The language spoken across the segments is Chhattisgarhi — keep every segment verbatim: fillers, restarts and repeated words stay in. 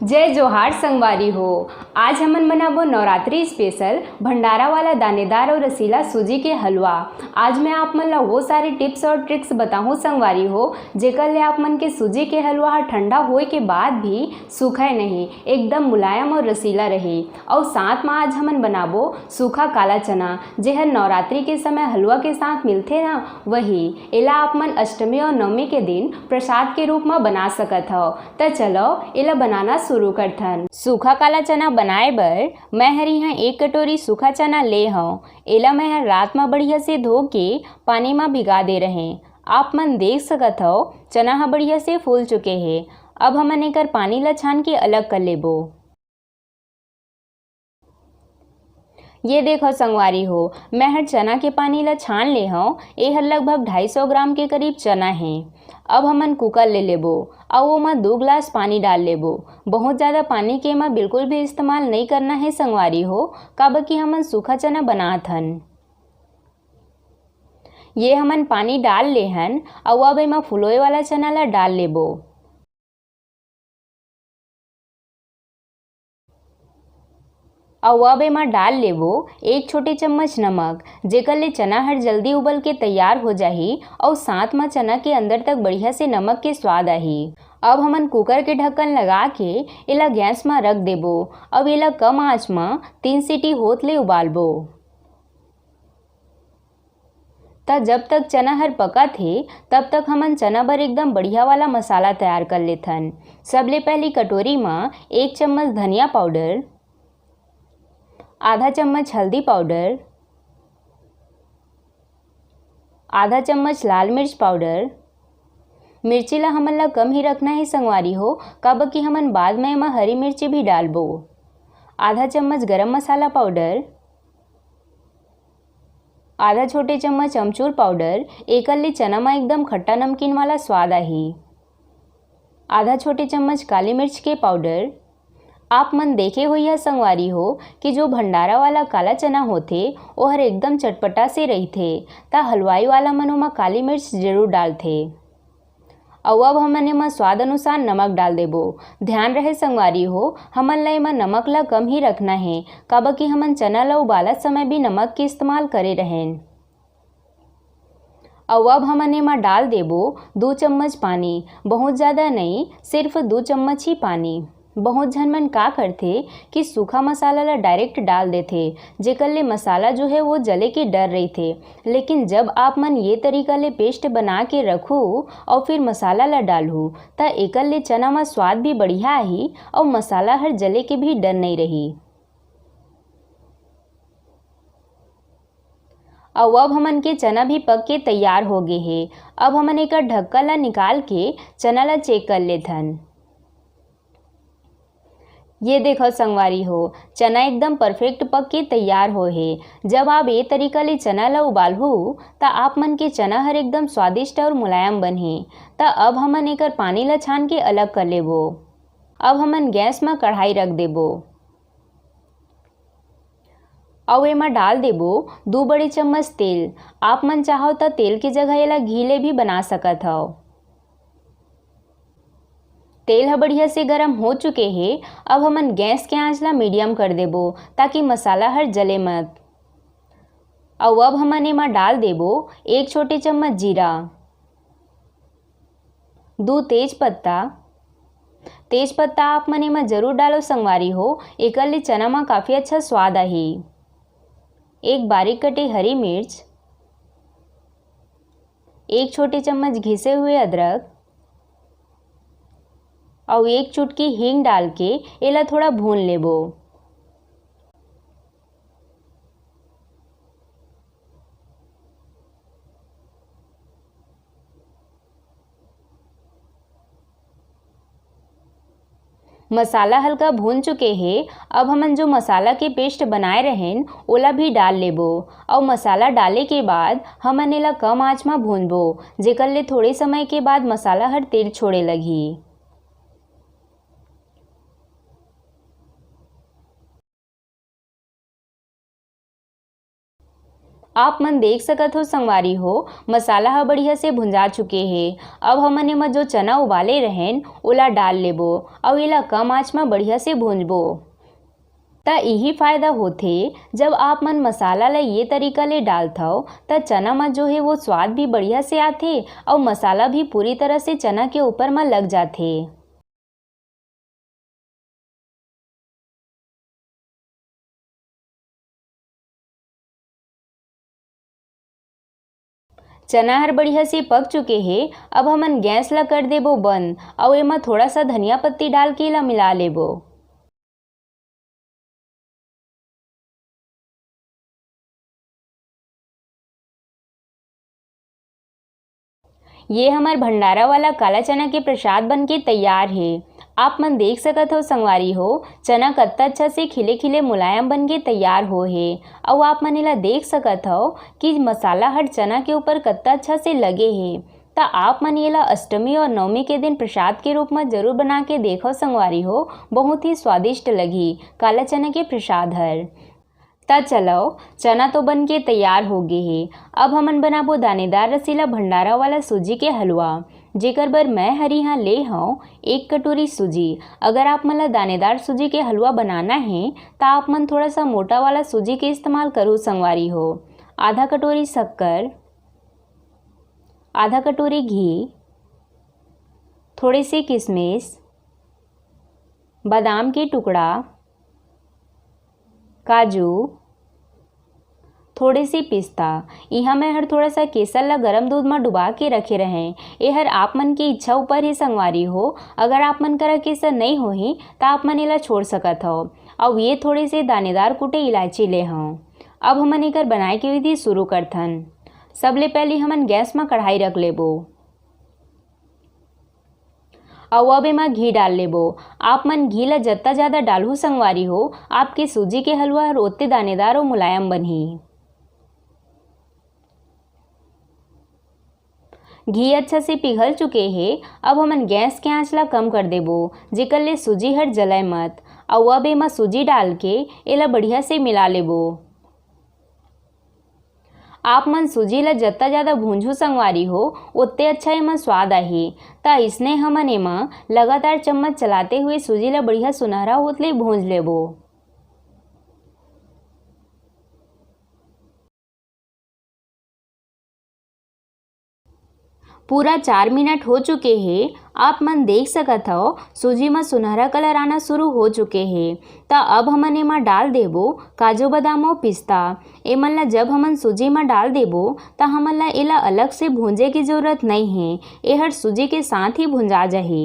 जय जोहार संगवारी हो। आज हमन बनाबो नवरात्रि स्पेशल भंडारा वाला दानेदार और रसीला सूजी के हलवा। आज मैं आप मन ला वो सारे टिप्स और ट्रिक्स बताहूँ संगवारी हो, जेकर ले आप मन के सूजी के हलवा ह ठंडा होए के बाद भी सूखय नहीं, एकदम मुलायम और रसीला रही। और साथ में आज हमन बनाबो सूखा काला चना, जेहर नवरात्रि के समय हलवा के साथ मिलथे ना, वही। एला आप मन अष्टमी और नवमी के दिन प्रसाद के रूप में बना सकत हव। त चलो, एला बनाना शुरू करथन। सूखा काला चना बनाए बर मैं हर इहाँ एक कटोरी सूखा चना ले हव। एला मैं हर रात म बढ़िया से धो के पानी म भिगा दे रहें। आप मन देख सकत हव, चना ह बढ़िया से फूल चुके हे। अब हमन एकर पानी ल छान के अलग कर लेबो। ये देखो संगवारी हो, मैं हर चना के पानी ला छान ले हव। ए हर लगभग ढाई सौ ग्राम के करीब चना हे। अब हमन कुकर ले लेबो, अउ ओमा दू गिलास पानी डाल लेबो। बहुत ज़्यादा पानी के एमा बिल्कुल भी इस्तेमाल नई करना हे संगवारी हो, काबर कि हमन सूखा चना बनात हन। ये हमन पानी डाल ले हन, अउ अब एमा फुलोए वाला चना ला डाल लेबो। अउ अब एमा डाल लेबो एक छोटे चम्मच नमक, जेकर ले चना हर जल्दी उबल के तैयार हो जाही अउ साथ म चना के अंदर तक बढ़िया से नमक के स्वाद आही। अब हमन कुकर के ढक्कन लगा के एला गैस म रख देबो। अब एला कम आंच म तीन सीटी होत ले उबालबो। त जब तक चना हर पकत हे, तब तक हमन चना बर एकदम बढ़िया वाला मसाला तैयार कर लेथन। सबले पहली कटोरी म एक चम्मच धनिया पाउडर, आधा चम्मच हल्दी पाउडर, आधा चम्मच लाल मिर्च पाउडर। मिर्ची ला हमन ला कम ही रखना हे संगवारी हो, काबर कि हमन बाद में एमा हरी मिर्ची भी डालबो। आधा चम्मच गरम मसाला पाउडर, आधा छोटे चम्मच अमचूर पाउडर, एकर ले चना म एकदम खट्टा नमकीन वाला स्वाद आही। आधा छोटे चम्मच काली मिर्च के पाउडर। आप मन देखे होइहा संगवारी हो कि जो भंडारा वाला काला चना होथे, ओहर एकदम चटपटा से रहिथे, त हलवाई वाला मन ओमा काली मिर्च जरूर डालथे। अउ अब हमन एमा स्वाद अनुसार नमक डाल देबो। ध्यान रहे संगवारी हो, हमन ला एमा नमक ला कम ही रखना हे, काबर कि हमन चना ला उबालत समय भी नमक के इस्तेमाल करे रहेन। अउ अब हमन एमा डाल देबो दू चम्मच पानी, बहुत ज़्यादा नई, सिर्फ दू चम्मच ही पानी। बहुत झन मन का करथे कि सूखा मसाला ला डायरेक्ट डाल देथे, जेकर ले मसाला जो है वो जले के डर रहिथे। लेकिन जब आप मन ये तरीका ले पेस्ट बना के रखहू अउ फिर मसाला ला डालहू, त एकर ले चना म स्वाद भी बढ़िया आही अउ मसाला हर जले के भी डर नई रही। अउ अब हमन के चना भी पक के तैयार हो गे हे। अब हमन एकर ढक्कन ला निकाल के चना ला चेक कर लेथन। ये देखो संगवारी हो, चना एकदम परफेक्ट पक के तैयार हो हे। जब आप ये तरीका ले चना ला उबालहू, त आप मन के चना हर एकदम स्वादिष्ट और मुलायम बनही। त अब हमन एकर पानी ला छान के अलग कर लेबो। अब हमन गैस म कढ़ाई रख देबो। अउ एमा डाल देबो दू बड़े चम्मच तेल। आप मन चाहो त तेल के जगह एला घी ले भी बना सकत हव। तेल ह बढ़िया से गरम हो चुके हे। अब हमन गैस के आंच ला मीडियम कर देबो, ताकि मसाला हर जले मत। अउ अब हमन एमा डाल देबो एक छोटे चम्मच जीरा, दू तेज पत्ता। तेज पत्ता आप मन एमा जरूर डालो संगवारी हो, एकर ले चना म काफ़ी अच्छा स्वाद आही। एक बारीक कटे हरी मिर्च, एक छोटे चम्मच घिसे हुए अदरक अउ एक चुटकी हींग डाल के एला थोड़ा भून लेबो। मसाला हल्का भून चुके हे। अब हमन जो मसाला के पेस्ट बनाए रहेन, ओला भी डाल लेबो। अउ मसाला डाले के बाद हमन एला कम आंच म भूनबो, जेकर ले थोड़े समय के बाद मसाला हर तेल छोड़े लगही। आप मन देख सकत हो संगवारी हो, मसाला ह बढ़िया से भुंजा चुके हे। अब हमन एमा जो चना उबाले रहेन, ओला डाल लेबो, अउ एला कम आंच म बढ़िया से भूंजबो। त इही फायदा होथे, जब आप मन मसाला ल ये तरीका ले डालथव, त चना म जो हे वो स्वाद भी बढ़िया से आथे, अउ मसाला भी पूरी तरह से चना के ऊपर म लग जाथे। चना हर बढ़िया से पक चुके हे। अब हमन गैस ला कर देबो बंद, अउ एमा थोड़ा सा धनिया पत्ती डाल के एला मिला लेबो। ये हमर भंडारा वाला काला चना के प्रसाद बन के तैयार हे। आप मन देख सकत हो संगवारी हो, चना कत्ता अच्छा से खिले खिले मुलायम बन के तैयार हो हे। अउ आप मन एला देख सकत हो कि मसाला हर चना के ऊपर कत्ता अच्छा से लगे हे। त आप मन एला अष्टमी और नवमी के दिन प्रसाद के रूप म जरूर बना के देखो संगवारी हो, बहुत ही स्वादिष्ट लगही काला चना के प्रसाद हर। त चलो, चना तो बन के तैयार हो गे हे। अब हमन बनाबो दानेदार रसीला भंडारा वाला सूजी के हलवा, जेकर बर मैं हर इहाँ ले हव एक कटोरी सूजी। अगर आप मन ला दानेदार सूजी के हलवा बनाना हे, त आप मन थोड़ा सा मोटा वाला सूजी के इस्तेमाल करू संगवारी हो। आधा कटोरी शक्कर, आधा कटोरी घी, थोड़े से किशमिश, बादाम के टुकड़ा, काजू, थोड़े से पिस्ता। इहाँ मैं हर थोड़ा सा केसर ला गरम दूध म डुबा के रखे रहें। एहर आप मन के इच्छा ऊपर ही संगवारी हो। अगर आप मन करा केसर नई होही, त आप मन एला छोड़ सकत हव। अउ ये थोड़े से दानेदार कुटे इलायची ले हव। अब हमन एकर बनाए के विधि शुरू करथन। सबले पहली हमन गैस म कढ़ाई रख लेबो। अउ अब एमा घी डाल लेबो। आप मन घी ला जत्ता ज्यादा डालहू संगवारी हो, आपके सूजी के हलवा हर ओत्ते दानेदार अउ मुलायम बनही। घी अच्छा से पिघल चुके हे। अब हमन गैस के आंच ला कम कर देबो, जेकर ले सूजी हर जलय मत। अउ अब एमा सूजी डाल के एला बढ़िया से मिला लेबो। आप मन सूजी ला जत्ता ज्यादा भूंजहू संगवारी हो, ओत्ते अच्छा एमा स्वाद आही। त अइसने हमन एमा लगातार चम्मच चलाते हुए सूजी ला बढ़िया सुनहरा होत ले भूंज लेबो। पूरा चार मिनट हो चुके हे। आप मन देख सकत हव, सूजी म सुनहरा कलर आना शुरू हो चुके हे। त अब हमन एमा डाल देबो काजू, बादाम अउ पिस्ता। एमन ला जब हमन सूजी म डाल देबो, त हमन ला एला अलग से भूंजे के जरूरत नइ हे, एहर सूजी के साथ ही भुंजा जाही।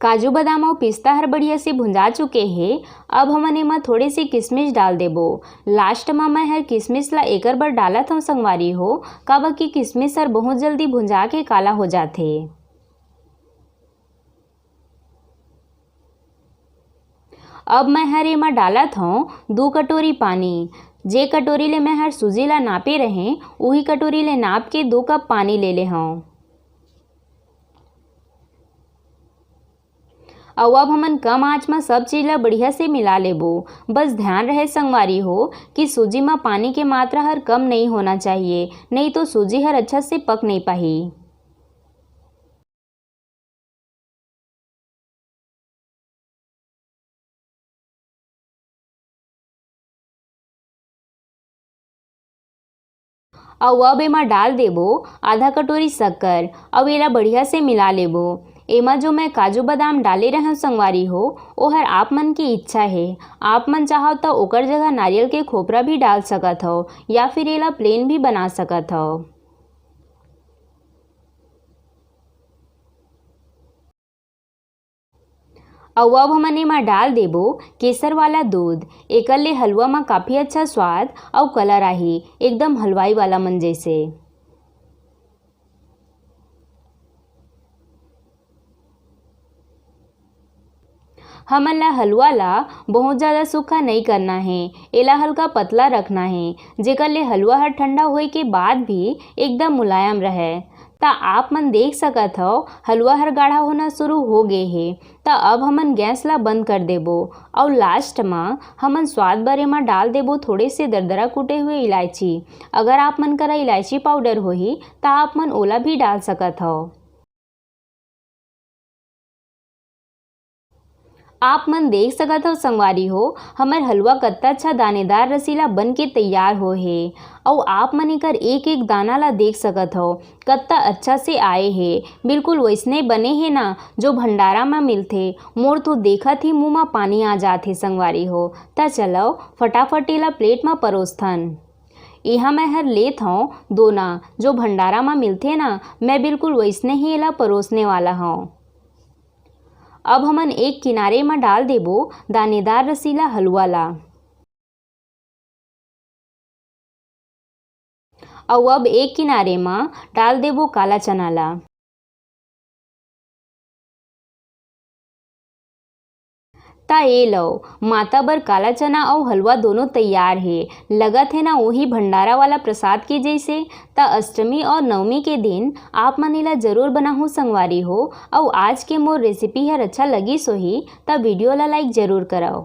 काजू, बादाम अउ पिस्ता हर बढ़िया से भुंजा चुके हे। अब हमन एमा थोड़े से किशमिश डाल देबो। लास्ट म मैं हर किशमिश ला एकर बर डालत हव संगवारी हो, काबर कि किशमिश हर बहुत जल्दी भुंजा के काला हो जाथे। अब मैं हर एमा डालत हव दू कटोरी पानी। जे कटोरी ले मैं हर सूजी ला नापे रहें, उही कटोरी ले नाप के दू कप पानी ले ले हव। अउ अब हमन कम आंच म सब चीज ला बढ़िया से मिला लेबो। बस ध्यान रहे संगवारी हो कि सूजी म पानी के मात्रा हर कम नइ होना चाहिए, नइ तो सूजी हर अच्छा से पक नइ पाही। अउ अब एमा डाल देबो आधा कटोरी शक्कर, अउ एला बढ़िया से मिला लेबो। एमा जो मैं काजू बादाम डाले रहेंव संगवारी हो, ओहर आप मन के इच्छा हे। आप मन चाहव त ओकर जगह नारियल के खोपरा भी डाल सकत हव, या फिर एला प्लेन भी बना सकत हव। अउ अब हमन एमा डाल देबो केसर वाला दूध। एकर ले हलवा म काफी अच्छा स्वाद अउ कलर आही, एकदम हलवाई वाला मन जैसे। हमन ला हलवा ला बहुत ज्यादा सूखा नइ करना हे, एला हल्का पतला रखना हे, जेकर ले हलवा हर ठंडा होए के बाद भी एकदम मुलायम रहे। त आप मन देख सकत हव, हलवा हर गाढ़ा होना शुरू हो गे हे। त अब हमन गैस ला बंद कर देबो अउ लास्ट म हमन स्वाद भरे म डाल देबो थोड़े से दरदरा कूटे हुए इलायची। अगर आप मन करा इलायची पाउडर होही, त आप मन ओला भी डाल सकत हव। आप मन देख सकत हव संगवारी हो, हमर हलवा कत्ता अच्छा दानेदार रसीला बन के तैयार हो हे। अउ आप मन एकर एक एक दाना ला देख सकत हव, कत्ता अच्छा से आए हे। बिल्कुल वैसने बने हे ना, जो भंडारा म मिलथे। मोर तो देखत ही मुंह म पानी आ जात हे संगवारी हो। त चलव, फटाफट एला प्लेट म परोसथन। इहाँ मैं हर लेत हव दोना, जो भंडारा म मिलथे ना, मैं बिल्कुल वैसने ही एला परोसने वाला हव। अब हमन एक किनारे म डाल देबो दानेदार रसीला हलवा ला। अउ अब एक किनारे म डाल देबो काला चना ला। त ए लव, माता बर काला चना अउ हलवा दोनों तैयार हे। लगत हे ना, ओही भंडारा वाला प्रसाद के जैसे। त अष्टमी और नवमी के दिन आप मन एला जरूर बनाहू संगवारी हो। अउ आज के मोर रेसिपी हर अच्छा लगिस होही, त वीडियो ला लाइक जरूर करव।